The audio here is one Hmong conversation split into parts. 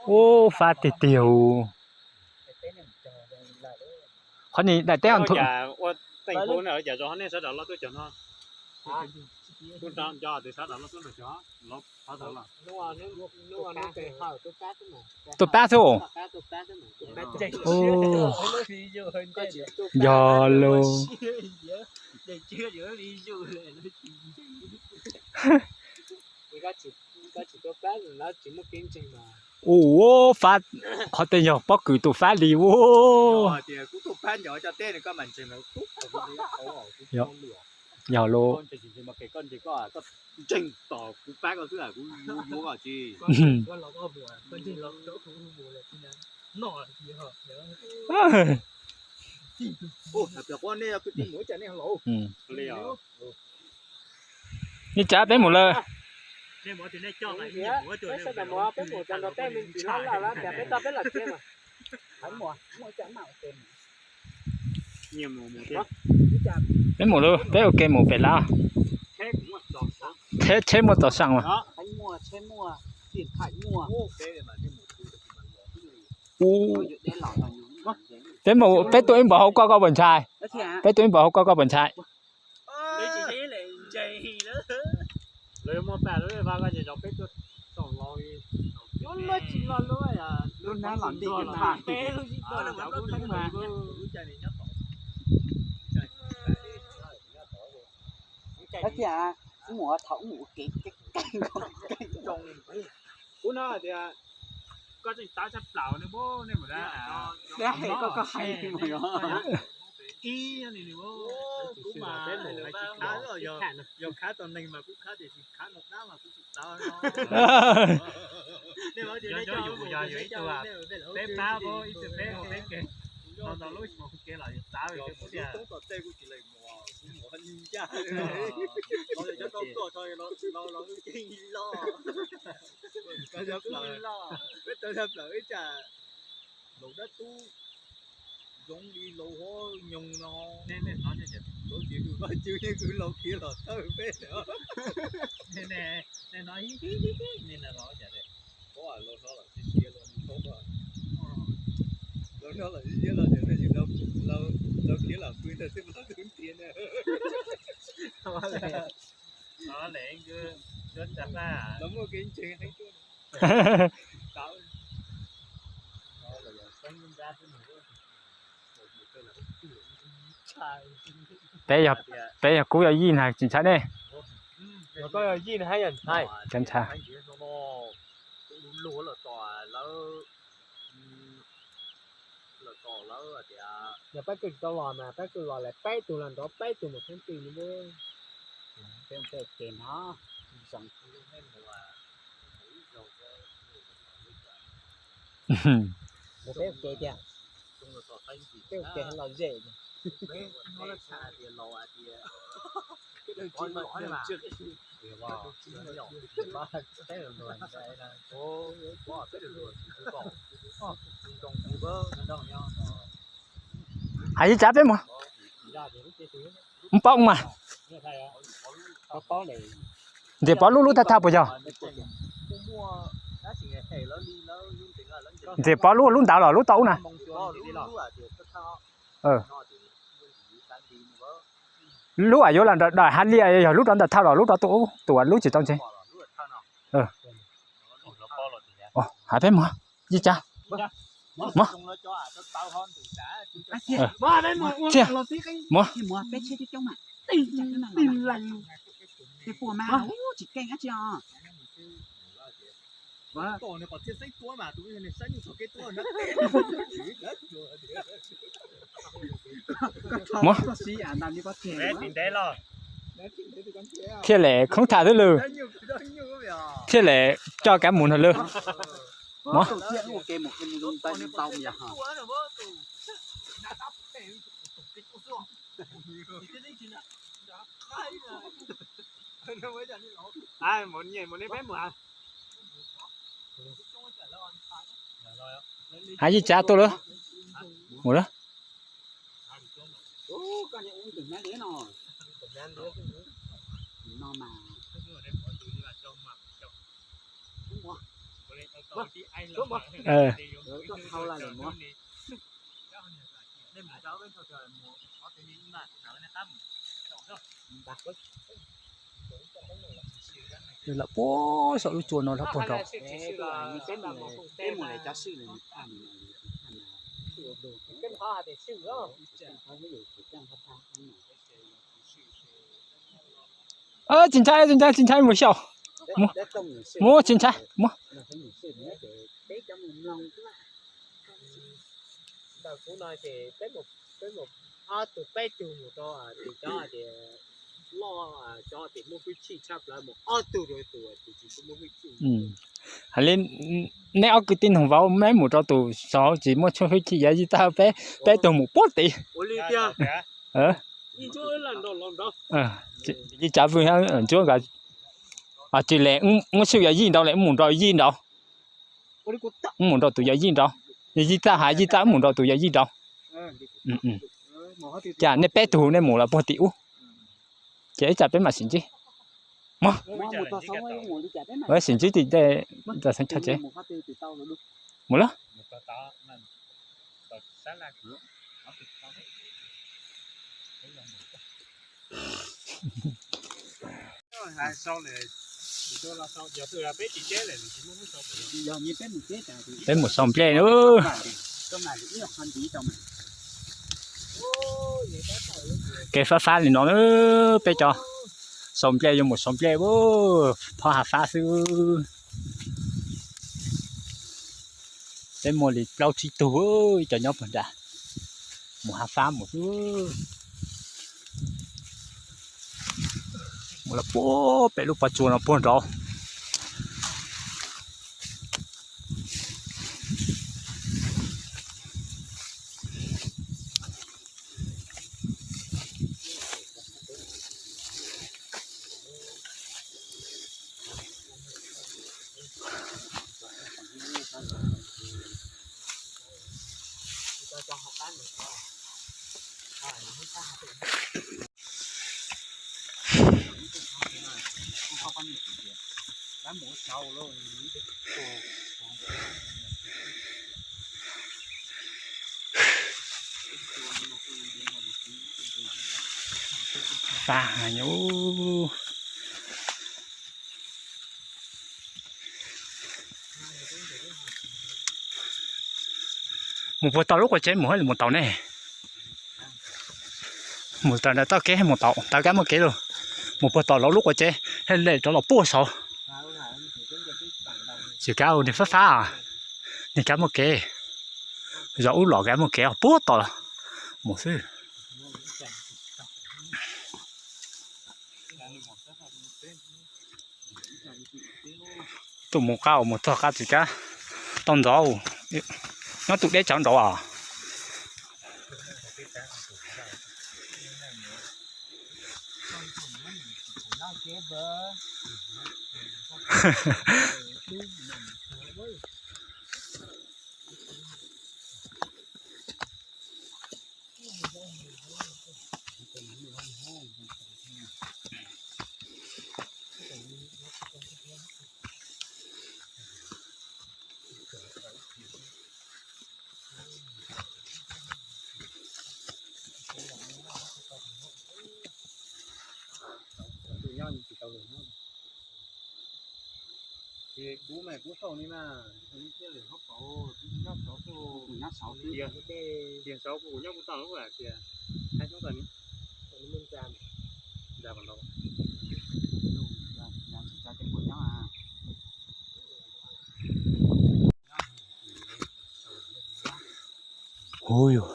Ub, fab tiag tiag. Qhov ni daim teb ua, tuaj pab xwb. Yog los. Ua fab, qhov tej yog pob kws tus fab li ua. Yog los. Li cas peb mus lawm. Peb mus lawm, peb ua ke mus pem lab. Tsheb muaj txaus saum mas. Peb mus, peb tuaj ib npaum hauv koj koj puas ntshai? Peb tuaj ib npaum hauv koj koj puas ntshai? Kuv no tias koj tseem tab tshaj plaws ne, nej mus dab, koj hais ib ni, kuv mas yog khab tau neeg mas kuv khab tiam sis khab no dab mas kuv tsis tau no. Nej mus yog yus yog ib tug, peb pab ib tug peb ua peb ke, tau ntau lub xyoo ke los yus txav li toob tom tej kuj tsis lees mus, kuv mus ncaj, los cov tau tuaj tso los los ces loj, peb tawg tshaj plaws ib tsam laus dab tub zoo li laus hov nyoog no, laus ces kws vaj cw yeej kws laus khiav los thawj peb. Laus no los sib siab los, laus no los sib siab los, laus khiav los pw ntawd xwb mas tus ntiav na. Los muaj kev ntseeg heev. Peb yog, peb yog kub yog yij na tsis ntshai ne. Cov ntshai. Yog peb kws tsis tau los mas peb kws los lawm peb tug los nrov peb tug mus theeb twg li. Peb ua ke no, zoo. Mus peb ua ke tiag. Peb ua ke los zem. Hais li cas peb mus, mus paub mas. Ntxim pov lub lub thaj thaj puas yog? Ntxim pov lub lub ntawd los lub tau ub na. Lub uas yuav los nram daim ha liaj yog lub rov ntawm thawj los lub rov tuaj ub, tus uas lub tsis tau ntse. Hais peb mus, Yij Cav, mus. Txiag, mus. Mus. Thiaj li khoob tham xwb lawm. Thiaj li coj kav mus nrog lawm. Mus. Hais Yij Cav tuaj lawm. Mus lawm. Lawv puag saum lub tsua no lawv puag nrau. Tsis ntshai, tsis ntshai, tsis ntshai, mus xyaum. Mus, tsis ntshai, mus. Hais li, neb ob kwv tij nug vauv, neb mus rau tus saud tsis muaj tshuaj hwj chim, yog yij tag peb, peb tug mus puag tid. Yij tsav vwj ntsuab, tsis le, wb swj yog yij nraud le, wb mus nrau yij nraud. Wb mus nrau tus yawm yij nraud. Yog yij txaj has yij txaj, wb mus nrau tus yawm yij nraud. Cas nej peb tug nej mus lawm puag tim ub, ces ib tsam peb mam sim ntsib. Mus, sim ntsib tim tej txheeb chaw tsev. Mus lawm. Peb mus sau nplej na. Kev fab fab li no, peb cov sau nplej yuav mus sau nplej, phob hav fab xwb. Peb muaj li plaub tsib tug, ib co nyob puag nrad, mus hav fab mus xwb. Mus lawm puag pem lub pob tsuas no puag nraud. Fab heev. Mus puag tom lub qua tsev mus hab, mus tau ne. Mus tau ntawm txoj kev mus tau, tau kab muaj kev lawm. Mus puag tom lawv lub qua tsev, hab lem rov los puag saud. Tsis kav ua niag fab fab, niag kab muaj kev, zov ub los kab muaj kev puag tom mus xwb. Tuaj mus qab mus txog qab tsis kav, tau ntxov, nyob tus deb tsawv nraud os. Ces kuv mas kuv saum ni mas, kuv thiaj lwm hauv paus, kuv nyob saud, tias saud kuv nyob kuv tau lub tias, hais xyoob tau ni, ntxa ntau. Huv yus.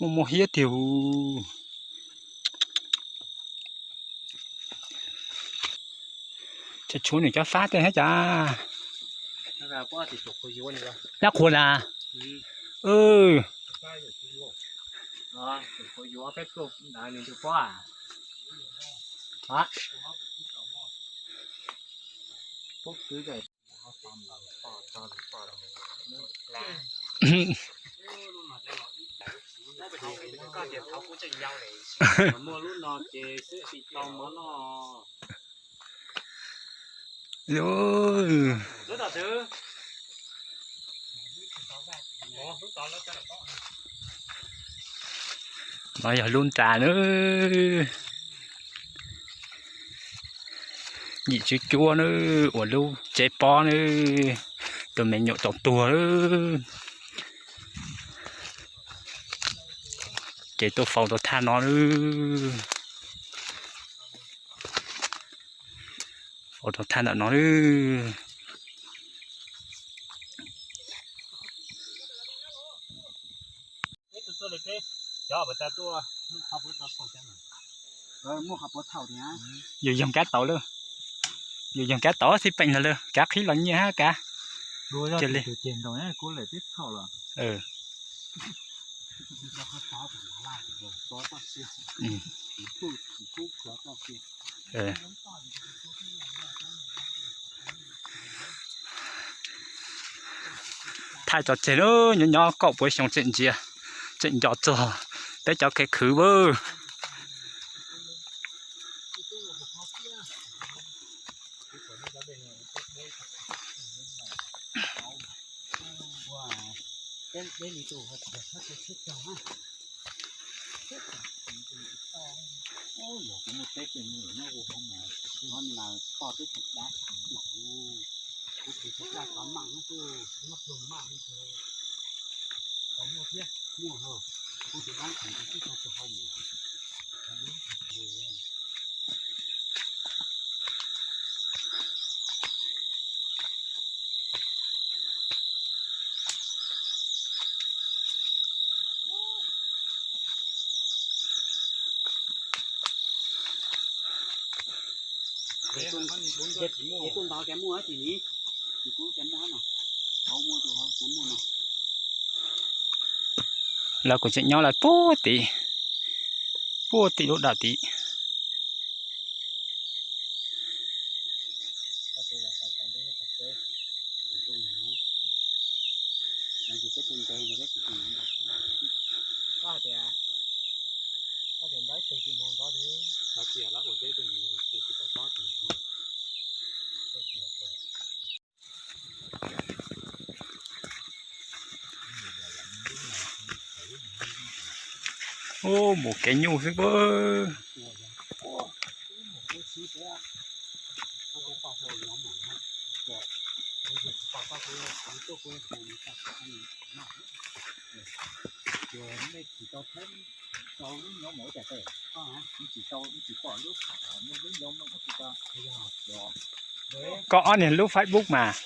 Muaj muaj hiab tiag. Ces tshuav nws cov fab tej thiab cas. Dab qhuas na. No yog lub nras na. Yim tswv cuab na, uas lub tsev pob na, tus me nyuam tau tuag na. Ces tuaj faus rau thaj no na. Faus rau thaj ntawm no na. Yus yog kav tau lawm. Yus yog kav tau xij peem los lawm, kav qhib los nyiaj hab kav. Cia li. Thaij tso tseg na, nyob nyob kaum puas xyoo tseem ntsia, tseem nco txog peb cov kev khwv vwj. Lawv kuj tseem nyob lawm puag tim, puag tim lub dawm tim. Ub, mus kev nyuj xwb puag. Koj ob niag lub Facebook mas.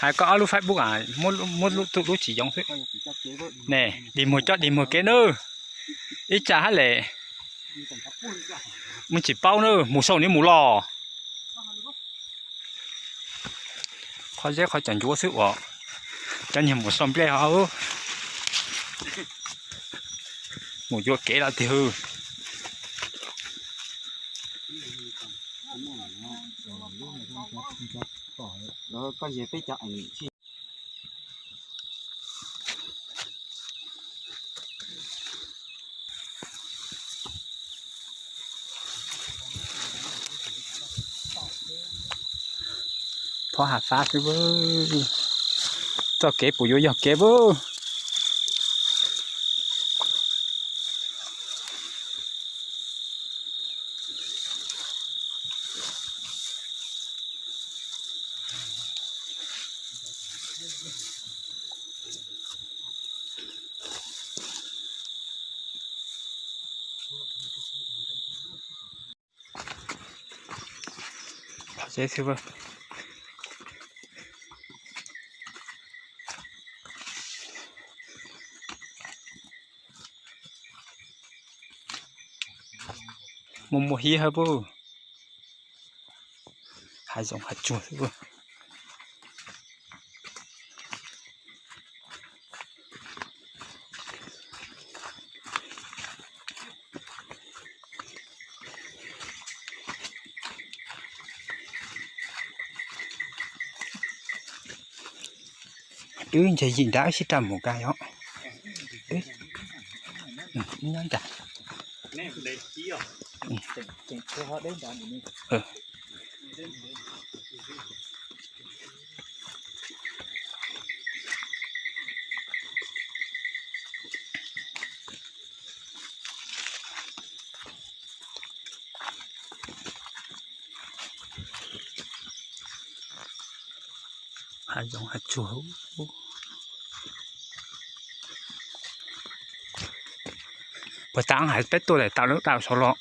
Hais koj ob lub Facebook a, muab lub txuj lub tsis yoov xwb. Ne, dig muag coj dig muag kev nawb. Ib tsam hab le, muab tsis paub nawb, mus sau nws mus los. Qhov zeb qhov cov ncuav xwb uas cov niag mus sau nplej ho. Mus yuav kev lawm tiag. Phob has fab xwb, txoj kev puas yuav yog kev puag. Mus mus hiv hab puj. Hav zoov hav tsuag xwb. Wb ntshe yim nrab sib raj mus kag yom. Nyob nrad. Hav zoov hav tsuag. Puas tas hais peb tuaj daim tau lub tau saud los.